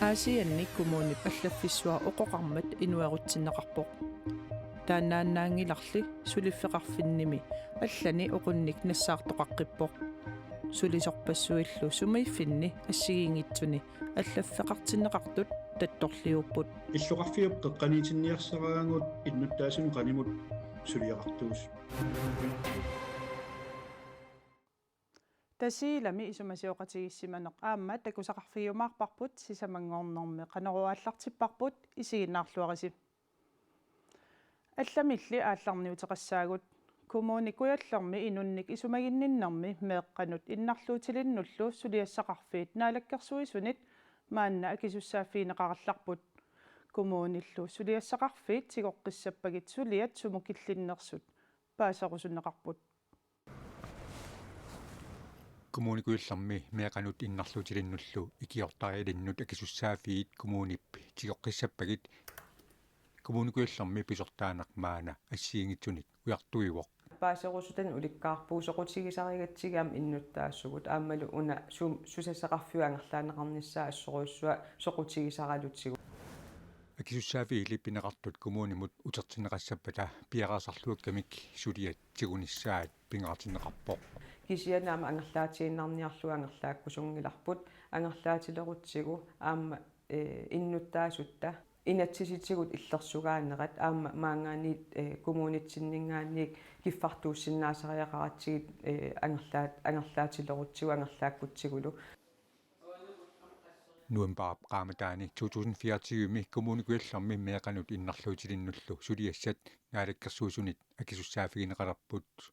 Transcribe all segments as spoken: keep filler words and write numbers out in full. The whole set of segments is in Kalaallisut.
Aasianni kommunip allaffissuara oqoqarmat inuerutsinneqarpoq. Taannaannaanngilarli suliffeqarfinnimi allani oqunnik nassaartoqaqqippoq. Sulisorpassuillu sumiiffinni assigiinngitsuni allaffeqartinneqartut tattorliuupput. Illoqarfiup qeqqaniitinniarsaraagut innuttaasunut qanimut suliaqartuusut. Tasiilami isumasioqatigiissimaneq aamma takusaqarfigiumaarparput, sisamanngornermi Qanorooq aallartipparput, isiginnaarluarisi. Allamilli aallarniuteqassaagut. Kommune Kujallermi inunnik isumaginninnermi meeqqanut innarluutilinnullu suliassaqarfiit Naalakkersuisunit maanna akisussaaffigineqarallarput. Kommunillu suliassaqarfiit tigoqqissappagit suliat sumut killinnersut paaserusunneqarput. Kommune Kujallermi meeqqanut innarluutilinnullu ikiortarialinnut akisussaaffiit kommunip tigoqqissappagit Kommune Kujallermi pisortaaneq maanna assigiinngitsunik ujartuivoq. Paaserusutanik ulikkaarpugut, soqutigisarigatsigu aamma innuttaasugut aammalu una sum-, susassaqarfiup angerlaanneqarnissaa assorujussuaq soqutigisaralutsigu. Akisussaaffiili pineqartut kommunimut utertinneqassappata piareersarluakkamik suliat tigunissaat pingaartinneqarpoq. Kisianni aamma angerlaatiinnarniarlugu angerlaakkusunngilarput, angerlaatilerutsigu aamma, eh, innuttaasutta inatsisitigut illersugaanerat aamma maanngaanniit, eh, kommunitsinninngaanniit kiffartuussinnaasariaqaratsigit, eh, angerlaat-, angerlaatilerutsigu angerlaakkutsigulu. Novembarip qaammataani to tusind fireogtyve-mi Kommune Kujallermi meeqqanut innarluutilinnullu suliassat Naalakkersuisunit akisussaaffigineqalerput.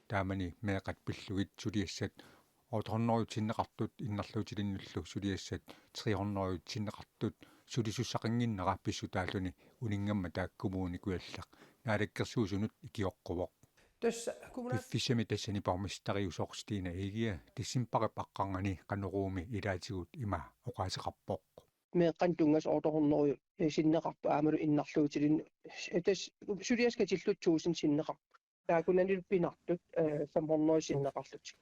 Taamani meeqqat pillugit suliassat otte hundrede sinneqartut, innarluutilinnullu suliassat tre hundrede sinneqartut sulisussaqannginnera pissutaalluni uninngammata Kommune Kujalleq Naalakkersuisunut ikioqquvoq. Tassa kommunal- Piffissami tassani borgmesteriusoq Stine Egede decembarip aqqarnganni Qanoruumi ilaatigut ima oqaaseqarpoq. Meeqqanut tunngasut otte hundrede sinneqarput aammalu innarluutilinnut, eh, tassa suliassat katillutit tusind sinneqarput. Taakkunanilu pinartut, eh, fem hundrede sinneqarlutik.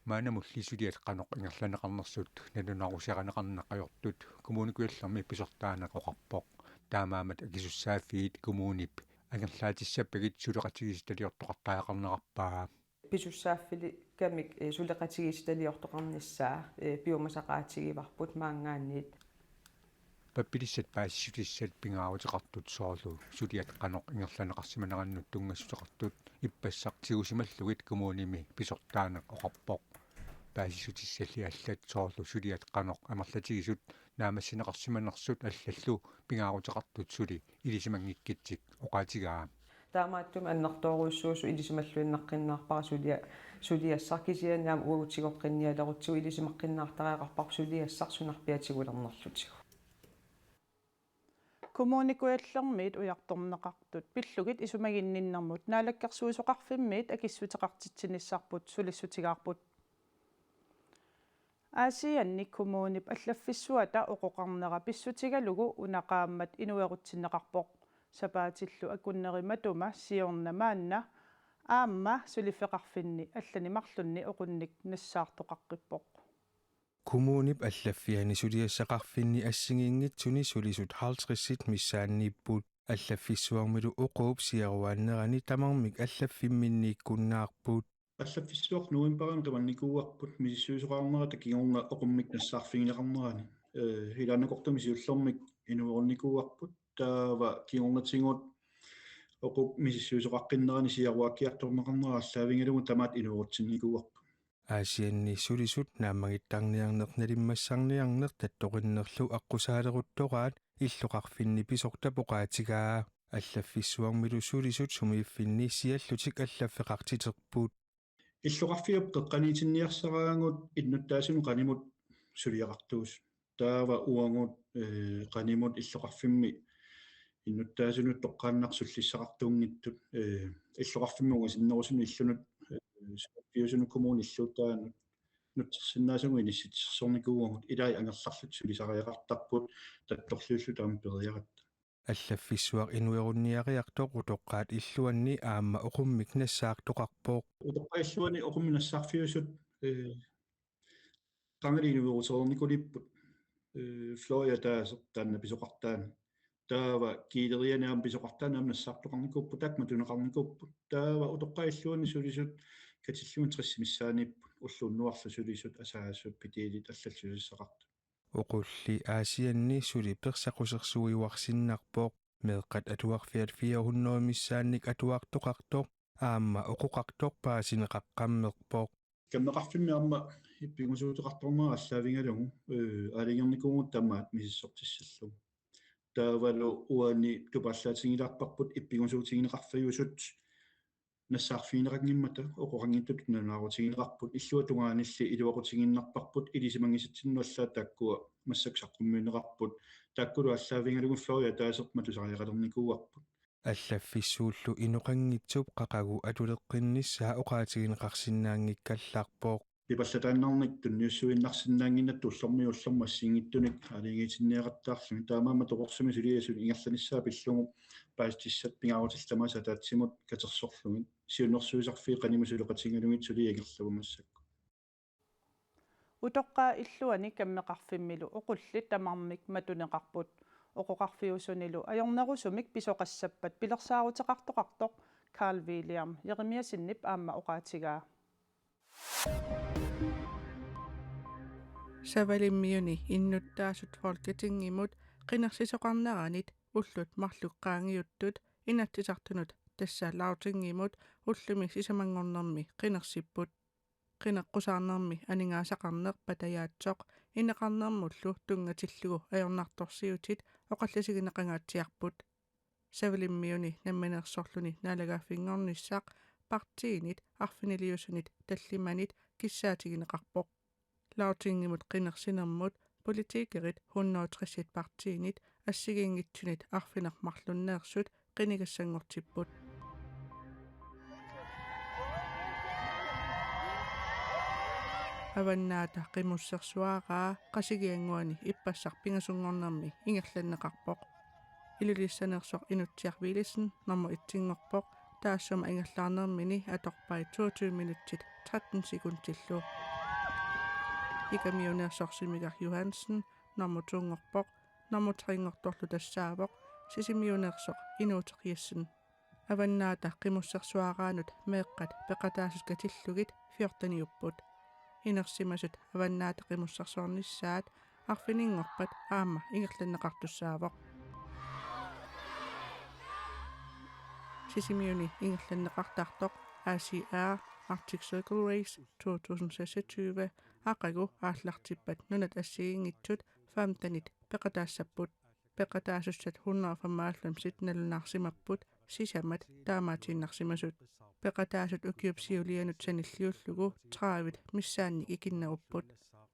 Maannamulli suliat qanoq ingerlanneqarnersut nalunaarusiarineqarneq ajortut Kommune Kujallermi pisortaaneq oqarpoq. Taamaammat akisussaaffiit kommunip angerlaatissappagit suleqatigiissitaliortoqartariaqarnerarpaa. Pisussaaffilikkamik, eh, suleqatigiissitaliortoqarnissaa, eh, piumasaqaatigivarput maanngaanniit. Pappilissat paasissutissat pingaaruteqartut soorlu suliat qanoq ingerlanneqarsimanerannut tunngassuteqartut ippassaq tigusimallugit kommunimi pisortaaneq oqarpoq. Paasissutissalli allat soorlu suliat qanoq amerlatigisut naammassineqarsimanersut allallu pingaaruteqartut suli ilisimanngikkutsigu oqaatigaa. Taamaattumik annertoorujussuusoq ilisimalluinnaqqinnaarpara sulia-, suliassaq, kisianni aamma uagut tigoqqinnialerutsigu ilisimaqqinnaartariaqarparput suliassaq sunarpiaq tigulernerlutigu. Kommune Kujallermiit ujartorneqartut pillugit isumaginninnermut Naalakkersuisoqarfimmiit akissutseqartitsinissarput sulissutigaarput. Aasianni kommunip allaffissuata oqoqarnera pissutigalugu una qaammat inuerutsinneqarpoq. Sapaatillu akunneri matuma siorna maanna aamma suliffeqarfinni allani marlunni oqunnik nassaartoqaqqippoq. Kommunip allaffiani suliassaqarfinni assigiinngitsuni sulisut halvtredsit missaanniipput. Allaffissuarmilu oquup siaruaannerani tamarmik allaffimminniikkunnaarput. Allaffissuaq novembarimi qimannikuuarput misissuisoqarnerata kingorna oqummik nassaarfigineqarnerani. Eh, ilaannakortumik siullermik inuerunnikuuarput. Taava kingornatigut oqup misissuisoqaqqinnerani siaruaakkiartorneqarnera aallaavigalugu tamaat inuerutsinnikuuarput. Aasianni sulisut naammagittarniarneq nalimmassarniarneq tattoqinnerlu aqqusaaleruttoraat illoqarfinni pisortap oqaatigaa. Allaffissuarmilu sulisut sumiiffinni siallutik allaffeqartiterput. Illoqarfiup qeqqaniitinniarsaraagut innuttaasunut qanimut suliaqartuusut. Taava uagut, eh, qanimut illoqarfimmi innuttaasunut toqqaannaq sullissaqartuunngitsut, eh, illoqarfimmi ungasinnerusunut illunut, eh, suliaqarfiusunut kommunillu taanna nutsersinnaasagut inissitsersornikuuagut, ilai angerlarlutik sulisariaqartarput tattorliullutik aamma periaratta. Allaffissuaq inuerunniariartoq utoqqaat illuanni aamma oqummik nassaartoqarpoq. Utoqqaat illuanni oqummik nassaarfiusut, eh, qangali inuerutereernikuulipput, eh, Fløjip ataaseq taanna pisoqartaani. Taava kiilerianik aamma pisoqartaani aamma nassaartoqarnikuupput, taakku matuneqarnikuupput. Taava utoqqaat illuanni sulisut katillugit tressit missaanniipput, ulloq unnuarlu sulisut, asaasut, pitiilit allallu susassaqartut. Oqulli Aasianni suli persaqusersuiuarsinnarpoq, meeqqat atuarfiat fire hundrede missaannik atuartoqartoq aamma oqoqartoq paasineqaqqammerpoq. Kammeqarfimmi aamma ippigusuuteqartarnera aallaavigalugu, eh, aalajangernikuuvugut tamaat misissortissallugu. Taavalu uani tupaallaatinngilluinnarparput ippigusuutigineqarfiusut nassaarfigineqanngimmata oqoqanngitsutut nalunaarutigineqarput, illuatungaanilli iluaqutigiinnarparput, ilisimanngitsunik allaat taakkua massakkut saqqummiunneqarput, taakkulu aallaavigalugu Fløjip ataaseq matusariaqalernikuuarput. Allaffissuullu inoqanngitsup qaqugu atuleqqinnissaa oqaatigineqarsinnaanngikkallarpoq. Pipallataannarnik tunniussuinnarsinnaannginnatta ullormiit ullormut assigiinngitsunik aalajangiitinniaqattaarlugit, taamaammat toqorsimasuliasut ingerlanissaa pillugu paasissutissat pingaarutillit tamaasa ataatsimut katersorlugit siunnersuisarfiit qanimut suleqatigalugit suliaq ingerlavoq massakkut. Utoqqaat illuanni kammeqarfimmilu oqullit tamarmik matuneqarput. Oqoqarfiusunilu ajornerusumik pisoqassappat pilersaaruteqartoqartoq Carl William Jeremiassenip aamma oqaatigaa. Savalimmiuni innuttaasut Folketingimut qinersisoqarneranit ullut marluk qaangiuttut Inatsisartunut, tassa Lagtingimut, ullumi sisamanngornermi qinersipput. Qineqqusaarnermi aningaasaqarneq patajaatsoq ineqarnermullu tunngatillugu ajornartorsiutit oqallisigineqangaatsiarput. Savalimmiuni Namminersorluni naalagaaffinngornissaq partiinit arfiniliusunit tallimanit kissaatigineqarpoq. Lagtingimut qinersinermut politikerit hundrede og tres partiinit assigiinngitsunit arfineq-marlunneersut qinigassanngortipput. Avannaata Qimussersuaraa Qasigiannguani ippassaq pingasunngornermi ingerlanneqarpoq. Ilulissaneersoq Inutsiaq Villadsen nummer etsinngorpoq, taassuma ingerlaarnermini atorpai toogtyve minutsit tretten sekundillu. Ikamiuneersoq Simigaq Johansen nummer tonngorpoq, nummer trenngortorlu tassaavoq Sisimiuneersoq Inuuteq Jessen. Avannaata Qimussersuaraanut meeqqat peqataasut katillugit fjorteniupput. Inersimasut Avannaata Qimussersuarnissaat arfininngorpat aamma ingerlanneqartussaavoq. Sisimiuni ingerlanneqartartoq A C R Arctic Circle Race to tusind seksogtyve aqagu aallartippat nunat assigiinngitsut femtenit peqataassapput. Peqataasussat hundrede og femoghalvfemsit nalunaarsimapput sisamat taamaatiinnarsimasut. Peqataasut ukiup siulianut sanilliullugu tredive missaannik ikinnerupput.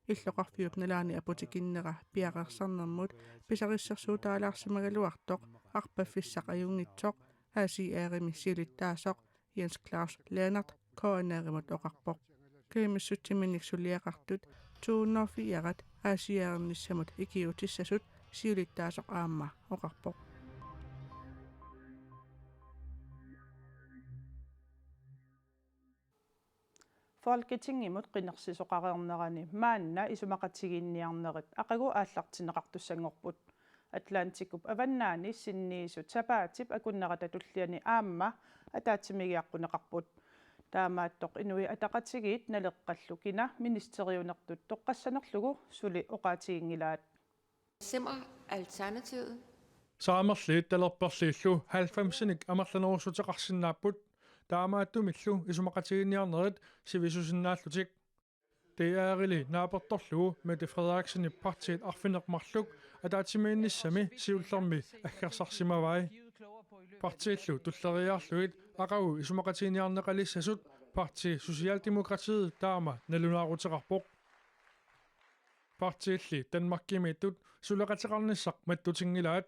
Illoqarfiup nalaani aputikinnera piareersarnermut pisariissersuutaalaarusigaluartoq arpaffissaq ajunngitsoq A C R-imi siulittaasoq Jens Claus Lennert K N R-imut oqarpoq. Kiimissutsiminnik suliaqartut to hundrede og fire A C R-ernissamut ikiuutissasut siulittaasoq aamma oqarpoq. Folketingimut qinersisoqareernerani maanna isumaqatigiinniarnerit aqagu aallartinneqartussanngorput. Atlantikup avannaani sinniisut sapaatip akunnerata tulliani aamma ataatsimiigiaqquneqarput. Taamaattoq Inuit Ataqatigiit Naleqqallu kina ministeriunertut toqqassanerlugu suli oqaatiginngilaat. Simmer, Alternativet. Saamerliit talerperliillu halvfemsinik amerlanerussuteqarsinnaapput, taamaattumillu isumaqatigiinniarnerit sivisusinnaallutik. D R-ili naapertorlugu Mette Frederiksenip partiit arfineq-marluk ataatsimiinnissami siullermi aggersarsimavai. Partiillu tulleriiaarlugit aqagu isumaqatigiinniarneqalissasut partii Socialdemokratiet taama nalunaaruteqarpoq. Partiilli Danmarkimiittut suleqateqarnissaq mattutinngilaat.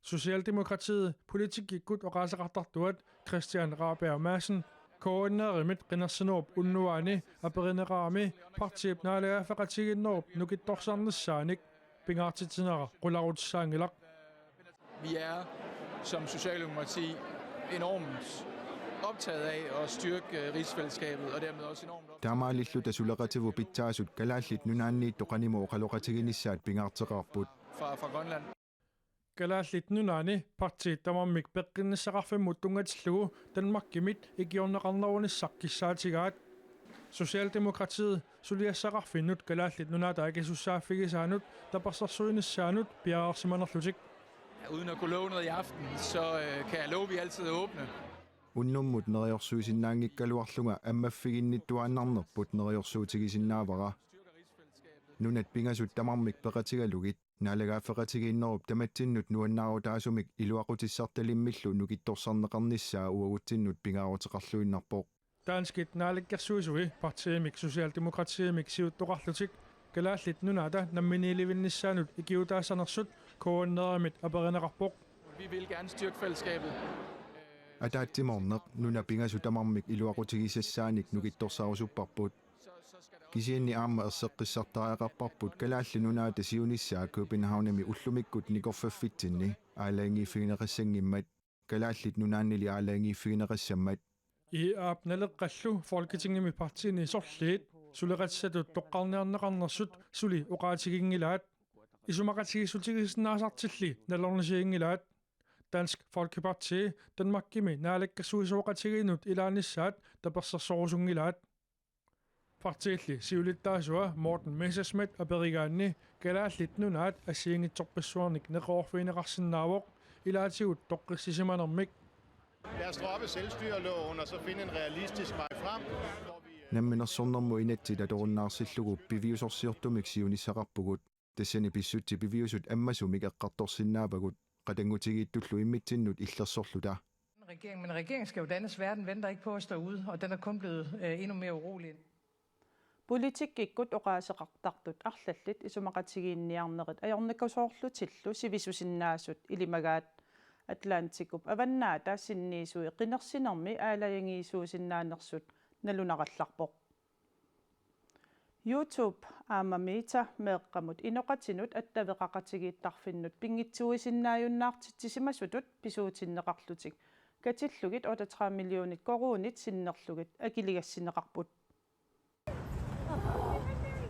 Socialdemokratiet politikkikkut oqaaseqartartuat Christian Rabjerg Madsen K N R-imit qinersinerup unnuaani aperineqarami partiip naalagaaffeqatigiinnerup nukittorsarnissaanik pingaartitsinera qularutissaanngilaq. Vi er som Socialdemokrati enormt optaget af at styrke rigsfællesskabet, og dermed også enormt optaget Taamaalilluta suleqatigut pitsaasut Kalaallit Nunaanniittoq qanimut oqaloqatiginissaat pingaarteqarput. fra, fra Grønland. Kalaallit Nunaanni partiit tamarmik peqqinnissaqarfimmut tunngatillugu Danmarkimit ikiorneqarnerunissaq kissaatigaat. Socialdemokratiet suliassaqarfinnut Kalaallit Nunaata akisussaaffigisaanut tapersersuinissaanut piareersimanerlutik. Uden at kunne love noget i aften, så øh, kan jeg love, at vi altid er åbne. Unnummut neriorsuisinnaanngikkaluarlunga ammaffiginnittuaannarnerput neriorsuutigisinnaavara. Nunat pingasut tamarmik peqatigalugit naalagaaffeqatigiinnerup tamatsinnut nuannaarutaasumik iluaqutissartalimmillu nukittorsarneqarnissaa uagutsinnut pingaaruteqarluinnarpoq. Danskit naalakkersuisui partiimik Socialdemokratiimik siuttoqarlutik Kalaallit Nunaata namminiilivinnissaanut ikiutaassanersut K N R-imit aperineqarpoq. Vi vil gerne styrke fællesskabet. Ataatsimoorneq nunat pingasut tamarmik iluaqutigisassaanik nukittorsaarusupparput. Kisianni aamma erseqqissartariaqarparput Kalaallit Nunaata siunissaa Københavnimi ullumikkut nikorfaffitsinni aalajangiiffigineqassanngimmat, Kalaallit Nunaannili aalajangiiffigineqassammat. I A P Naleqqallu Folketingimi partiini sorliit suleqatissatut toqqarniarneqarnersut suli oqaatiginngilaat. Isumaqatigiissutigisinnaasartilli nalornisiginngilaat. Dansk Folkeparti Danmarkimi naalakkersuisooqatigiinnut ilaanissaat tapersersorusunngilaat. Partiilli siulittaasua Morten Messerschmidt aperigaanni Kalaallit Nunaat assigiinngitsorpassuarnik neqeroorfigineqarsinnaavoq ilaatigut toqqissisimanermik. Lad os droppe selvstyreloven og så finde en realistisk vej frem, hvor vi øh, Namminersornermut inatsit atorunnaarsillugu piviusorsiortumik siunissaqarpugut. Tassani pissutsit piviusut ammasumik eqqartorsinnaavagut. Qatanngutigiittullu immitsinnut illersorluta. Regering, men Regeringsskabet dannes. Verden venter ikke på at stå ude, og den er kun blevet øh, endnu mere urolig. Politikkikkut oqaaseqartartut arlallit isumaqatigiinniarnerit ajornakusoorlutillu sivisusinnaasut ilimagaat. Atlantikup avannaata sinniisui qinersinermi aalajangiisuusinnaanersut nalunarallarpoq. YouTube aamma Meta meeqqamut inoqatinut attaveqaqatigiittarfinnut pinngitsuuisinnaajunnaartitsisimasutut pisuutinneqarlutik katillugit otteogtredive millionit koruunit sinnerlugit akiligassinneqarput.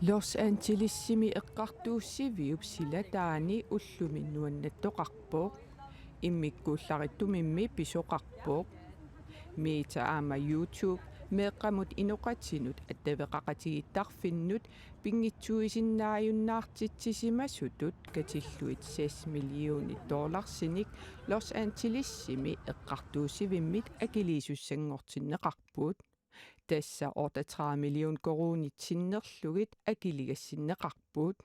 Los Angelesimi eqqartuussiviup silataani ullumi nuannattoqarpoq. Immikkuullarittumimmi pisoqarpoq. Meta aamma YouTube meeqqamut inoqatinut attaveqaqatigiittarfinnut pinngitsuuisinnaajunnaartitsisimasutut katillugit seks millionit dollarsinik Los Angelesimi eqqartuussivimmit akiliisussanngortinneqarput. Tassa otteogtredive million koruunit sinnerlugit akiligassinneqarput.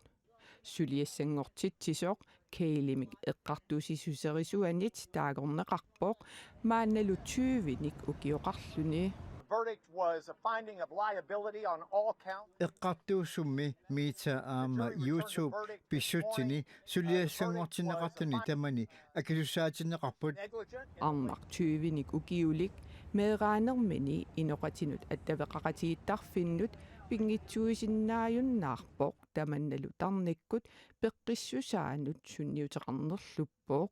Suliassanngortitsisoq Kaylimik eqqartuussisuserisuanit taagorneqarpoq maannalu tyvenik ukioqarluni. The verdict was a finding of liability on all counts. Eqqartuussummi Meta aamma YouTube pissutsini suliassanngortinneqartuni tamani akisussaatinneqarput. Negligent. Arnaq tyvenik ukiulik meeraanermini inoqatinut attaveqaqatigiittarfinnut pinngitsuuisinnaajunnaarpoq tamannalu tarnikkut peqqissusaanut sunniuteqarnerluppoq.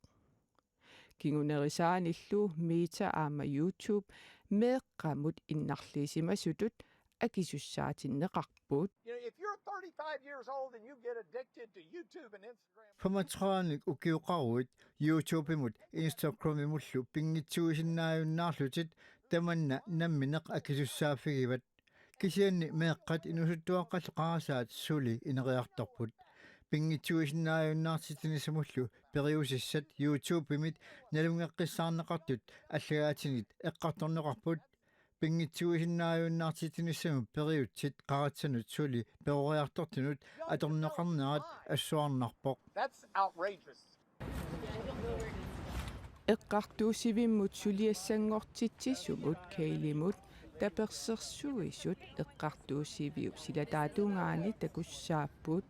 Kingunerisaanillu Meta aamma YouTube meeqqamut innarliisimasutut akisussaatinneqarput. You know, if you're thirty-five years old and you get addicted to YouTube and Instagram, Femogtredive ukioqaruit YouTubemut Instagramimullu pinngitsuuisinnaajunnaarlutit tamanna nammineq akisussaaffigivat. Kisianni meeqqat inuusuttuaqqallu qarasaat suli ineriartorput. Pinngitsuuisinnaajunnaartitsinissamullu periusissat YouTubemit nalunngeqqissaarneqartut allagaatinit eqqartorneqarput. Pinngitsuuisinnaajunnaartitsinissamut periutsit qaratsanut suli peroriartortunut atorneqarnerat assuarnarpoq. that's outrageous. Eqqartuussivimmut suliassanngortitsisumut Kaylimut tapersersuisut eqqartuussiviup silataatungaani takussaapput.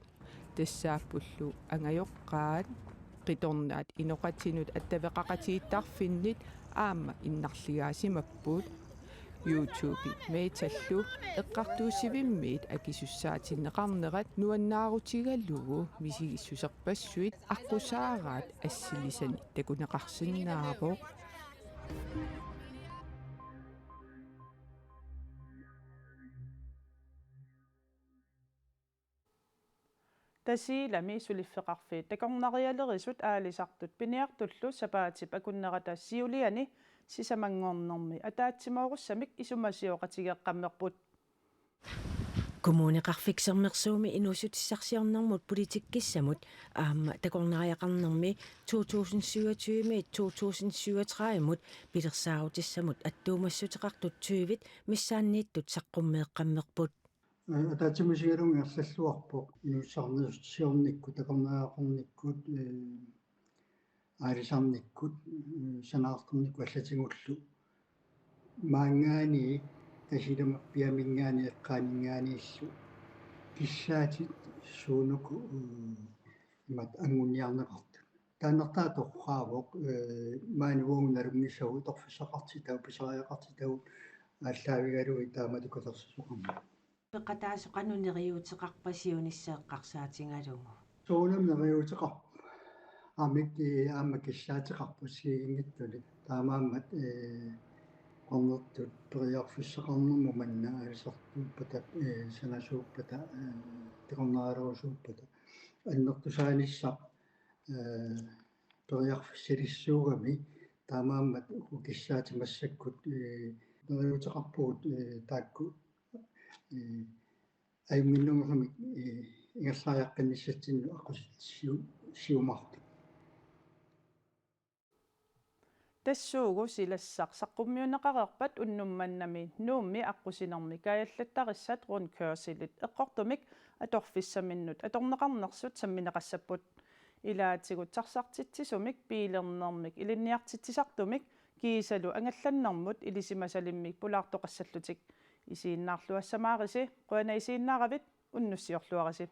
Tassaappullu angajoqqaat qitornaat inoqatinut attaveqaqatigiittarfinnit aamma innarligaasimapput. YouTube Metallu eqqartuussivimmiit akisussaatinneqarnerat nuannaarutigalugu misigissuserpassuit aqqusaaraat assilisanik takuneqarsinnaavoq. Tasiilami suliffeqarfiit takornarialerisut aalisartut piniartullu sapaatip akunnerata siuliani sisamanngornermi ataatsimoorussumik isumasioqatigeeqqammerput. Kommuneqarfik Sermersuumi inuussutissarsiornermut politikkissamut aamma takornariaqarnermi to tusind syvogtyve-miit to tusind syvogtredive-mut pilersaarutissamut attuumassuteqartut tyvit missaanniittut saqqummeeqqammerput. Ataatsimut isigalugu ingerlalluarpoq inuussutissarsiornikkut, takornariaqarnikkut, eh, aalisarnikkut, eh, sanaartornikkut allatigullu. Maanngaanniit Tasiilamappiaminngaanniit eqqaaninngaanniillu kissaatit suunuku, eh, imatut anguniarneqartut. Taanna taava torraavoq, eh, maani uagut nalunngisagut atorfissaqartitagut, pisariaqartitagut aallaavigalugit taamatut katersisoqarneq. Peqataasut qanoq neriuuteqarpat siunissaq eqqarsaatigalugu? Soorunami neriuuteqarput. Aamma, eh, aamma kissaateqarput assigiinngitsunik. Taamaammat, eh, qernertut periarfissaqarnermut manna aalisartuuppata, eh, sanasuuppata, eh, takornarialerusuuppata. Annertusaanissaq, eh, periarfissalissuugami, taamaammat uku kissaatit massakkut, eh, neriuuteqarpugut, eh, taakku, eh, ajunnginnerusumik, eh, ingerlariaqqinnissatsinnut aqqusitsiu-, siumartut. Tassuugu silassaq saqqummiunneqareerpat unnuk mannami Nuummi aqqusinermi kaajallattarissat rundkørselit eqqortumik atorfissaminnut atorneqarnersut sammineqassapput. Ilaatigut sarsartitsisumik, biilernermik ilinniartitsisartumik kiisalu angallannermut ilisimasalimmik pulaartoqassallutik. Isiginnaarluassamaarisi, qujanaq isiginnaaravit, unnussiorluarisi.